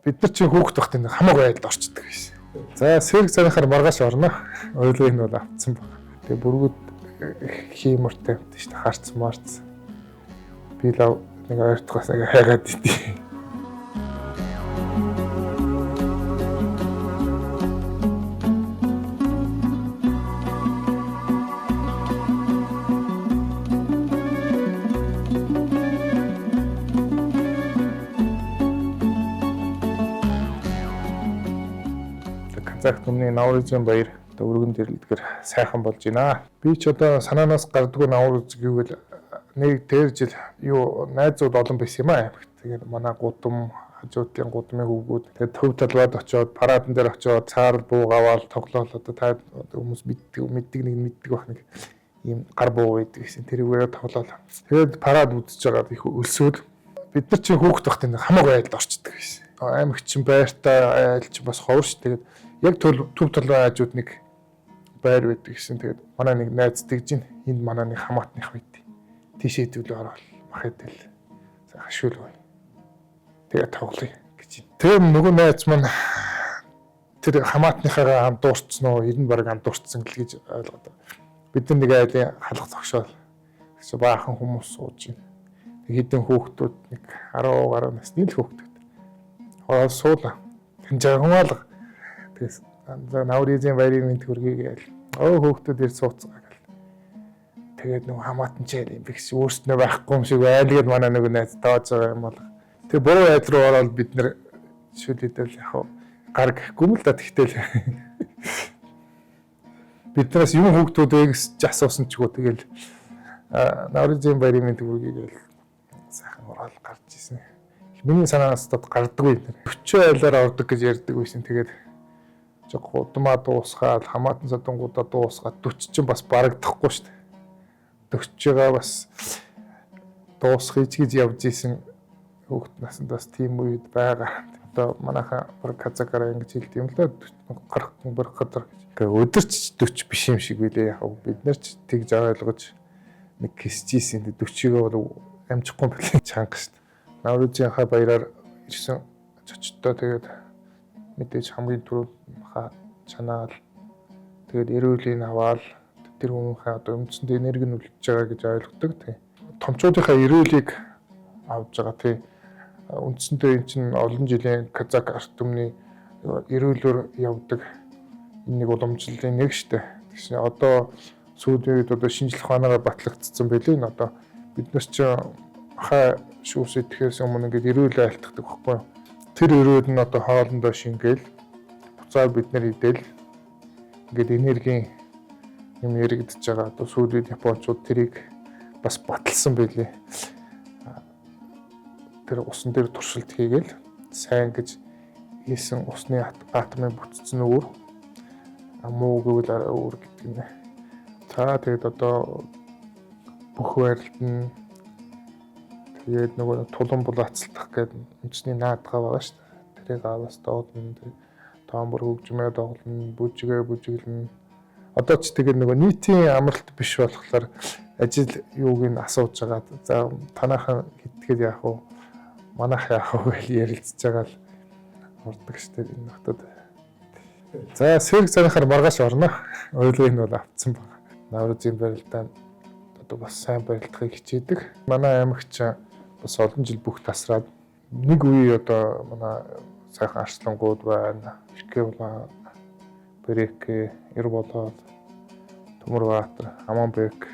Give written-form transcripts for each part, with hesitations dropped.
Бид нар чинь хүүхэд багт энэ хамаагүй айлд орчдөг байсан. За сэрэг цанахаар маргааш орно. Ойлыг нь бол автсан баг. Тэгээ бүргүүд хиймортой юмтай шүү дээ. Харц марц. Би лав нэг ойртохоос нэг хайгаад идэв. Казах түмний Наврузын баяр одоо өргөн дэрлэдгэр сайхан болж байна. Би ч одоо санаанаас гардггүй Навруз гэвэл нэг тэр жил юу найзууд олон байсан юм аа аймагт. Тэгээд манай гудам хажуудын гудмын хөвгүүд тэгээд төв талбайд очиод парадан дээр очиод цаар бууг аваад тоглоол одоо та хүмүүс мэддэг нэг мэддэг байх нэг ийм гар буу байдаг гэсэн тэрүүгээрээ тоглоол. Тэгээд парад үзэж байгаад их өлсөөл бид нар чинь хүүхэд багт энэ хамаагүй айлд орчдөг байсан. Аймагт чинь байртай айл чинь бас ховор ш. Тэгээд яг төв талбай хажууд нэг байр байдаг гэсэн. Тэгээд манай нэг найз тэгж гин энд манай нэг хамаатных байд. Тийшээ хэдүүлээ ороод мах идэл хашуул бай. Тэгээд тоглоё гэж. Тэр нөгөө найз маань тэр хамаатныхаараа андуурцсан уу, ер нь баг андуурцсан л гэж ойлгоод. Бид нар нэг айлын халах зогшоол. Тэгсэн баахан хүмүүс сууж байна. Нэг хэдэн хүүхдүүд нэг 10 гаруй насны л хүүхдүүд. Ороод суулаа. Тэн жагмаалга. Тэгээс за Наврузын баярын мэнд хүргэе гээл. Өө хүүхдүүд ирж сууцгаа гэл. Тэгээд нөгөө хамаатан ч юм бэ гэсэн өөрснөө байхгүй юм шиг байлгээд манай нөгөө найз тоож байгаа юм бол. Тэгээ буруу айл руу ороод бид нэр шүл идэл яг гар гэхгүй юм л да тэгтэл. Биднээс юм хүүхдүүд вэ гэж асуусан ч гоо тэгэл Наврузын баярын мэнд хүргэе гээл сайхан ороод гарч ирсэн. Миний санаанаас тод гардаггүй. 40 айлаар ордог гэж ярьдаг байсан. Тэгээд гудмаа дуусгаад хамаатан садангуудаа дуусгаад 40 чинь бас барагдахгүй шүү дээ. 40-гаа бас дуусгах гэж явж исэн хүүхд насанд бас тийм үед байгаа. Одоо манайхан баг казакаараа ингэж хэлдэг юм л да гарах барах газар гэж. Тэгээ өдөрч 40 биш юм шиг билээ яг бид нар ч тэгж ойлгож нэг кисжсэн 40-ийг бол амжихгүй билээ чанга шүү дээ. Наврузынхаа баяраар ирсэн зочдтой тэгээд мэдээж хамгийн түрүүнд маха чанаал тэгээд эрүүлийг аваал тэр хүмүүнхээ одоо үндсэндээ энерги нь үлдэж байгаа гэж ойлгодог тий. Томчуудынхаа эрүүлийг авж байгаа тий. Үндсэндээ эн чинь олон жилийн казак ард түмний эрүүлээр явдаг энэ нэг уламжлалын нэг штэ. Тэгсэн одоо сүүлийн үед одоо шинжлэх ухаанаараа батлагдсан байлээ энэ одоо бид нар чинь маха шүүс идэхээс өмнө ингээд эрүүл айлтгадаг байхгүй юу? Тэр өрөөд нь одоо хоолндоо шингээл буцаа бид нэр идэл ингээд энергийн юм яригдж байгаа. Одоо сүүлийн японочууд тэрийг бас баталсан байлээ. Тэр усан дээр туршилт хийгээл сайн гэж хийсэн усны атомын бүтцэн өөр муу гэвэл арай өөр гэдэг нэ. За тэгээд одоо бүх байралд нь тэгээд нөгөө тулан булаацалтах гэдэг үндэсний наадгаа байгаа шүү дээ. Тэрийг аваас доодно, тоомбор хөгжмөө доголно, бүжигээ бүжиглэнэ. Одоо ч тэгээд нөгөө нийтийн амралт биш болохоор ажил юуг нь асууж байгаа. За танаахан хитгээд яах вэ? Манайх яах вэ гэж ярилцж байгаа л ордог шүү дээ энэ хотод. За сэрэг цанахаар маргааш орно. Ойлыг нь бол автсан баг. Наврузын барилдаан одоо бас сайн барилдахыг хичээдэг. Манай аймагч бас олон жил бүх тасраад нэг үе одоо манай сайхан арслангууд байна. Иркэвла, Брэкэ, Эрболоод, Төмөрбаатар, Аманбек,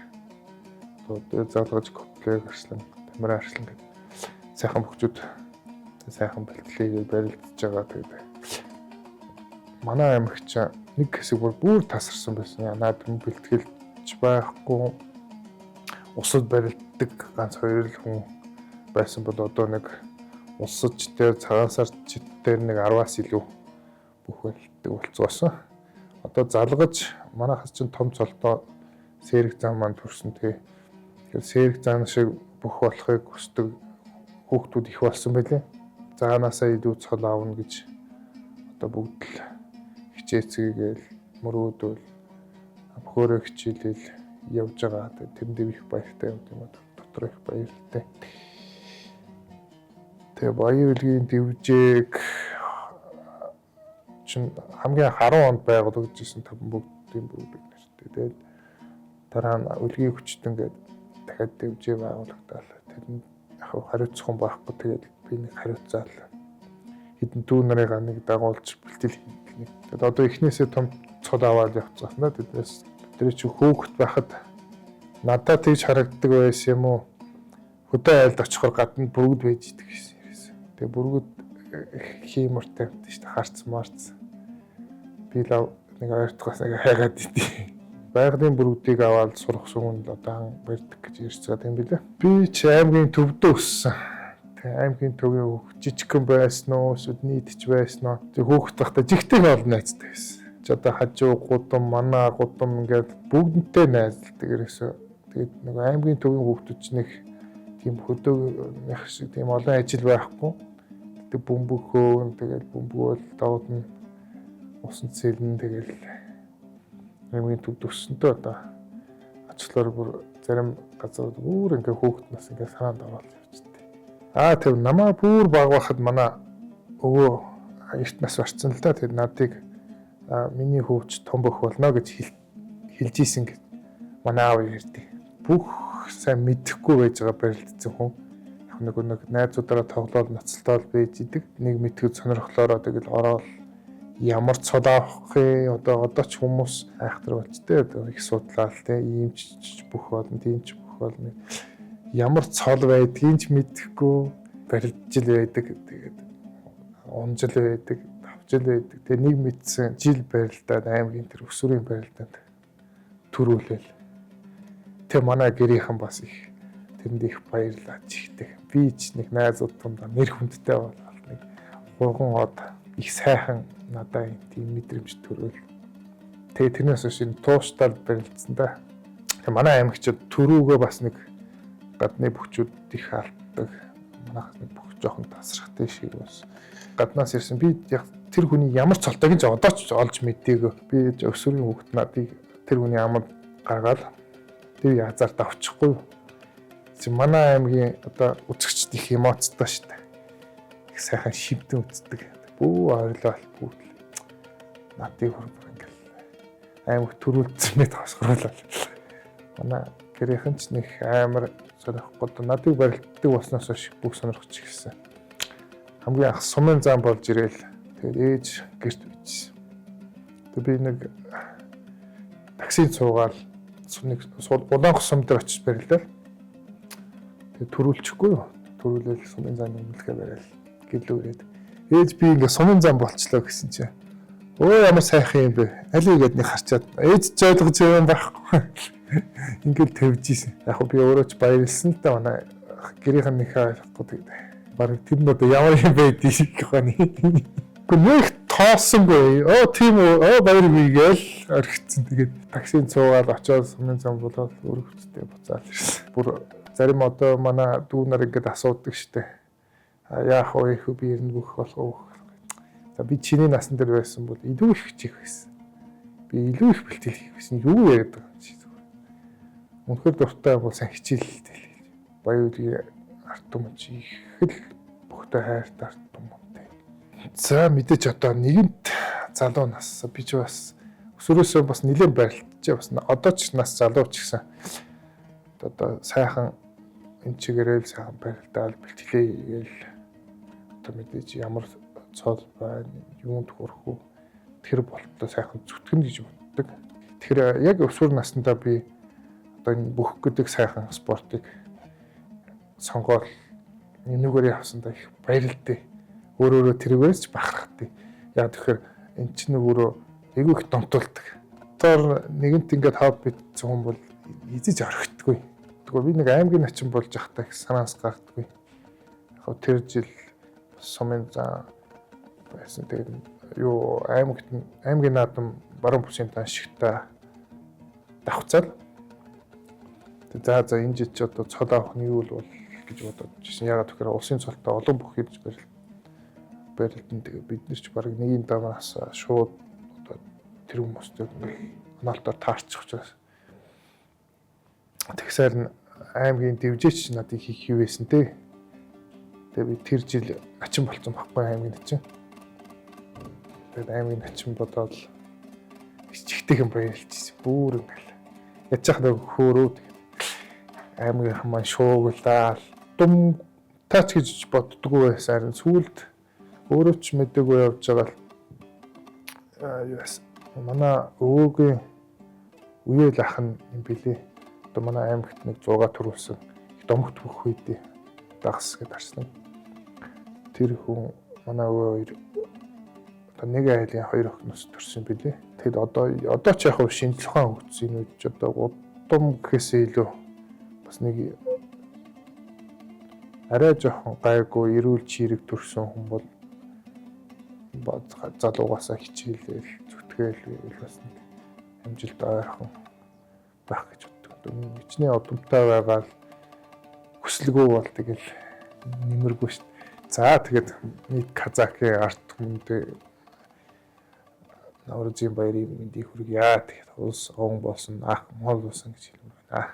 одоо залгаж Коплег арслан, Тамир арслан гэдэг сайхан бөхчүүд сайхан бэлтгэлийг барилдаж байгаа. Тэгээд манай аймагч нэг хэсэг бүр тасарсан байсан. Наад бэлтгэлч байхгүй усад барилддаг ганц хоёр л хүн байсан бол одоо нэг улсад ч дээр цагаан сарч дээр нэг 10-аас илүү бүх барилддаг болцгоосон. Одоо залгаж манайхаас чинь том цолтой сэрэг зам маань төрсөн тий. Тэгэхээр сэрэг зам шиг бүх болохыг хүсдэг хүүхдүүд их болсон байлээ. Заанаасаа илүү цол аавна гэж одоо бүгд л хичээцгээгээл мөрөөдөл бөхөөрөө хичээлэл явж байгаа. Тэрэндээ их баяртай юм тийм үү. Дотор их баяртай. Тэгээ Баян үлгийн дэвжээг чинь хамгийн 10 онд байгуулагдаж исэн таван бүгдийн бүрэг нэртэй. Тэгээд дараа нь Үлгийн хүчтэн гээд дахиад дэвжээ байгуулагдаад тэрэнд яг хариуцах хүн байхгүй, тэгээд би нэг хариуцаал хэдэн дүү нарыгаа нэг дагуулж бэлтгэл хийдэг. Тэгээд одоо эхнээсээ том цол аваад явцсан да. Тэднээс тэр чи хөөхт байхад надад тэгж харагддаг байсан юм уу? Хөдөө айлд очихоор гадна бүргэд байж идэг гэсэн юм. Тэгээ бүргэд хиймор тавьдаг шүү дээ. Харц марц. Би л нэг ойртохоос нэг хайгаад идэв. Байгалийн бүргүүдийг аваад сурах хүн л одоо барьдаг гэж ярьцгаад юм билээ. Би ч аймгийн төвдөө өссөн. Тэгээ аймгийн төвийн жижигхэн байсан уу, эсвэл нийтч байсан уу? Тэг хөөхт байхдаа жигтэй олон найзтай байсан. Ч одоо хажуу гудам, манаа гудам ингээд бүгднтэй найзалдаг ерөөсөө. Тэгээд нэг аймгийн төвийн хүүхдүүд ч нэг тийм хөдөөнийх шиг тийм олон ажил байхгүй. Тэг бөмбөг хөөн, тэгэл бөмбөгөөл догдно, усан цэлэн, тэгэл аймгийн төвд өссөнтэй одоо очлоор бүр зарим газар бүр ингээ хөөхт нас ингээ санаанд ороод явчихдаг. Аа тэр намаа бүр баг байхад манай өвөө эрт нас барцсан л да. Тэр надыг миний хөвч том бөх болно гэж хэлж исэн гэж манай аав ярьдаг. Бүх сайн мэдэхгүй байж байгаа барилдсан хүн. Яг нэг найзуудаараа тоглоод ноцолтоол байж идэг. Нэг мэдхэд сонирхлоороо тэгэл ороод ямар цол авах юм одоо ч хүмүүс айхтар болчтой, одоо их судлаал те, ийм ч бүх болно, тийм ч бүх болно, ямар цол байдгийг ч мэдэхгүй барилдж л байдаг. Тэгээд унжил байдаг, тавжил байдаг. Тэгээд нэг мэдсэн жил барилдаад аймгийн тэр өсвөрийн барилдаанд төрүүлээл. Тэг манай гэрийнхэн бас их тэрэнд их баярлаа чихтэй. Би ч нэг найзууд тундаа нэр хүндтэй болол нэг гурган од их сайхан надаа тийм мэдрэмж төрөөл. Тэгээ тэрнээс хойш энэ тууштай барилдсан да. Тэгээ манай аймагчид төрүүгөө бас нэг гадны бөхчүүд их алддаг. Манайхас нэг бөх жоохон тасрахтай шиг бас гаднаас ирсэн. Би яг тэр хүний ямар цолтойг нь ч одоо ч олж мэдээгүй. Би өсвөрийн хүүхэд надыг тэр хүний амд гаргаад тэр язаар давчихгүй. Манай аймгийн одоо үзэгчд их эмоцтой шүү дээ. Их сайхан шимтэн үздэг. Бүү ойрлоо бүгд л надыг хөр ингээл аймаг төрүүлсэн мэт хосгоруулаад. Манай гэрийнхэн ч нэг амар сонирхгүй. Надыг барилддаг болсноос хойш бүх сонирхож эхэлсэн. Хамгийн анх сумын зам болж ирээл тэгээд ээж гэрт бичсэн. Тэгээд би нэг таксинд суугаал нэг Улаанх сум дээр очиж барилдаа. Тэгээд төрүүлчихгүй юу? Төрүүлээл сумын зам өмнөлгөө барайл гэрлүү ирээд. Ээж би ингээ сумын зам болчлоо гэсэн чинь өө ямар сайхан юм бэ? Аль игээд нэг харчаад ээж ч ойлгож юм байхгүй. Ингээл тавьж исэн. Яг би өөрөө ч баярлсан л да, манай гэрийнхэн нэхээ ойлгохгүй тэгээд. Бараг тэр нь одоо ямар юм бэ гэх юм. Гэхдээ нэг тоосонгүй. Оо тийм үү? Оо баяр гээл орхицсан. Тэгээд таксинд суугаад очиод сумын зам болоод өргөцтэй буцаал ирсэн. Бүр зарим одоо манай дүү нар ингээд асуудаг штэ. Яах вэ их би ер нь бүх болох уу? За би чиний насан дээр байсан бол илүү их хичих байсан. Би илүү их бэлтгэл хийх байсан. Юу яриад байгаа юм чи зүгээр. Үнэхээр дуртай бол сайн хичээлтэй л. Баяр ард түмэн чи их л бөхтэй хайртай ард түмэнтэй. За мэдээж одоо нэгэнт залуу нас би ч бас өсвөрөөсөө бас нэлээд барилджээ, бас одоо ч нас залуу ч гэсэн одоо сайхан энэ чигээрээ л сайхан барилдаал бэлтгэлээ гээл одоо мэдээж ямар цол байна, юунд хүрэх үү, тэр болтлоо сайхан зүтгэн гэж боддог. Тэгэхээр яг өсвөр насндаа би одоо энэ бүх гэдэг сайхан спортыг сонгоол энүүгээр явсандаа их баярлалтай. Өөрөөрөө тэргээрс ч бахархдаг. Яг тэгэхээр эн чинь өөрөө айгүй их донтуулдаг. Одоо нэгэнт ингээд хобби битсэн хүн бол эзэж орхитдгүй. Тэгвэл би нэг аймгийн начин болж явахдаа их санаас гардаггүй. Яг тэр жил сумын зан байсан. Тэгээд юу аймагт аймгийн наадам баруун бүсийн даншигтай давхцаал. Тэг за энэ жил чи одоо цол авах нь юу л бол гэж бодоод жисэн. Ягаад гэхээр улсын цолтой олон бүх хийж барилдан. Тэгээ бид нар ч бараг нэгийн дамаас шууд одоо тэр хүмүүстэй ингээл оноолтоор таарчих учраас. Тэгсээр нь аймгийн дэвжээч надыг хийх юу байсан те. Тэгээ би тэр жил начин болцсон байхгүй аймгийн начин. Тэгээд аймгийн начин бодоод чихтэйхэн баярлжсэн. Бүр ингээл. Ядчих нэг хөөрөө тэгээд аймгийн хамаа шууглаа. Дум таач гэж боддгоо байсан. Харин сүүлд өөрөө ч мэдээгүй явж байгаа л юу яасан. Манай өвөөгийн үеэл ах нь юм билий. Одоо манай аймагт нэг 6 төрүүлсэн. Их домогт бүх үед дагс гэдээ харсан. Тэр хүн манай өвөө хоёр одоо нэг айлын хоёр охиноос төрсэн билий. Тэгэд одоо ч яг хав шинжлэх ухаан хөгжсөн энэ үед ч одоо удам гэхээсээ илүү бас нэг арай жоохон гайгүй эрүүл чирэг төрсэн хүн бол залуугаасаа хичээлэл зүтгээл байвал бас нэг амжилт ойрхон байх гэж боддог. Хичнээн удамтай байгаа л хүсэлгүй бол тэгэл нэмэргүй шүү дээ. За, тэгээд нийт Казахын ард түмэнд Наврузын баярын мэндийг хүргье. Тэгээд улс овон болсон, ах Монгол болсон гэж хэлмээр байна.